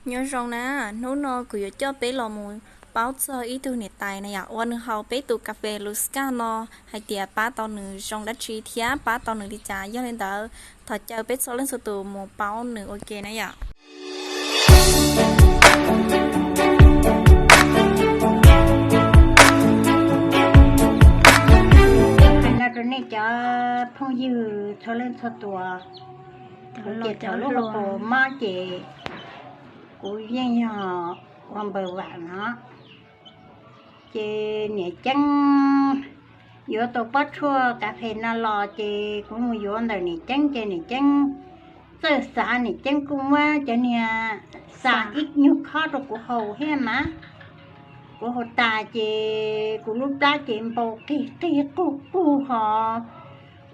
Nyob zoo na, hnub no kuv yuav coj peb los mus paub txog ib tug niam tais na yom, uas nws haus peb tus kas fes Luskaj no hais tias pab tau nws zoo dab tsi thiab pab tau nws li cas. Yog li ntawd, thov caw peb txhua leej txhua tus mus paub nws ua ke na yom. Hais no rau nej cov phooj ywg txhua leej txhua tus, kuv ces thaum lub hauv paus mob ces kuv yeej yog ua npaws vam no, ces niam ceeb yuav tau pob tshuaj kas fes no los ces kuv mus yuav ntawm niam ceeb ces niam ceeb txawj xav, niam ceeb kuj muab cov niag xa ib nyuag khob rau kuv haus thiab mas. Kuv haus tas ces kuv lub plab ces npau qig qig qug qug ho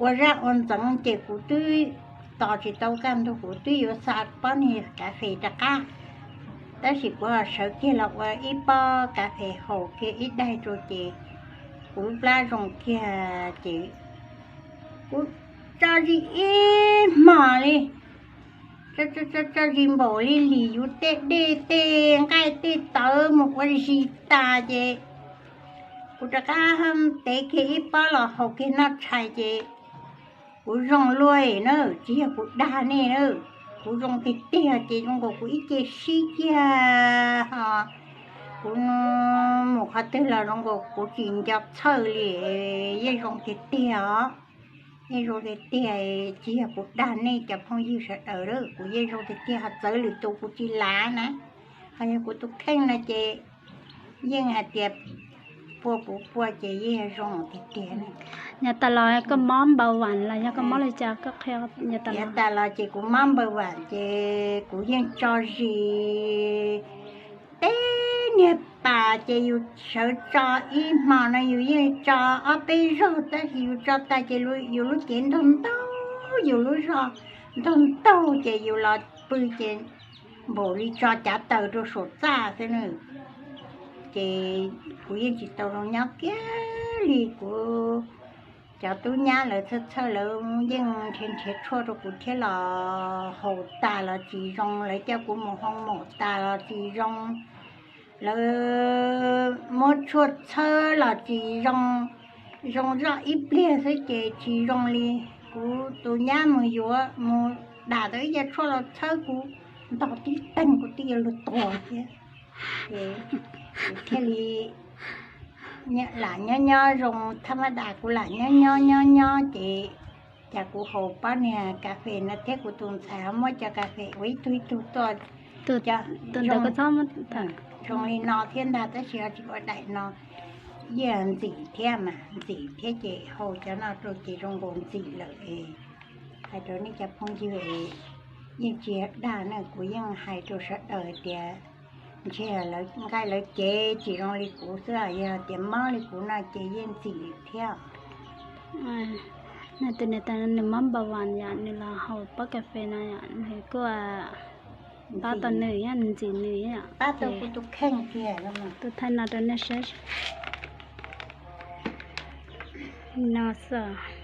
ua zaj ua ntxeev ces kuv twb tos tsis tau kaj ntug, kuv twb yuav xa pob niag kas fes rov qab, tab sis kuv ho sawv kiag los ua ib pob kas fes haus kiag ib daig rau ces kuv lub plab zoo kiag ces kuv tso zis ib hmos li, tso zis npaum li lim yus tej dej tej nqaij tej tawv mus ua zis tas ces kuv rov qab tev kiag ib pob los haus kiag noj tshais ces kuv zoo luaj na, tsis yog kuv dag nej na, kuv zoo tiag tiag ces zoo nkaus kuv ib ce sib kiag ho kuv mus qhov twg los zoo nkaus kuv tsis nco txhawj li, yeej zoo tiag tiag os. Yeej zoo tiag tiag, tsis yog kuv dag nej cov phooj ywg sawv daws, kuv yeej zoo tiag tiag, ho txawv lwm tus kuv tsis lav na, ho yog kuv tus kheej no ces yeej hais tias pua puv pua ces yeej zoo tiag tiag. Yav tas los koj mob npaws vam los yog koj mob li cas koj qhia yav tas los? Yav tas los ces kuv mob npaws vam ces kuv yeej tso zis tej niag pas ces yus sawv tso ib hmo no yus yeej tso ob peb zaug, tab sis yus tso tas ces yus lub cev ntaug ntaug, yus lub zog ntaug ntaug ces yus los pw ces npaum li tso cav taws rau saum txaj xwb na. Ces kuv yeej tsis tau zoo nyob kiag li, kuv cov tub nyab lawv txhawj txhawj lawv yeej nrhiav nrhiav tshuaj rau kuv thiab los haus tas los tsis zoo, lawv coj kuv mus hoo maum tas los tsis zoo, lawv muab tshuaj txhawb los tsis zoo, zoo zoj ib pliag xwb ces tsis zoo li. Kuv tus nyab mus yuav mus dam tau ib co tshuaj los txhawb kuv ntog tib teeg kuv twb yuav luag tuag thiab. Ces kuv thiaj li lam nyob nyob zoo thab mab das, kuv lam nyob nyob nyob nyob ces cas kuv haus pob niag kas fes no thiab kuv tus ntxhais ho muab cov kas fes ua ib tug ib tug tuaj, zoo li no thiab ntag tab sis ho tsis ua daim no, yeej ntxim thiab mas ntxim thiab ces haus cov no rau ces zoo nkaus ntxim lawm es. Hais rau nej cov phooj ywg es yeej tsis dag na, kuv yeej hais rau sawv daws tias ntshe lawv nqaij lawv cev tsis zoo li kuv xwb, yog tias mob li kuv no ces yeej ntxim thiab. Nws tus niam tais nws mob npaws vam yom, nws los haus pob kas fes no yom, nws kuj pab tau nws, nws ntxim nws yom, pab tau kuv tus kheej tiag. Tus thaij no rau nej saib no xwb.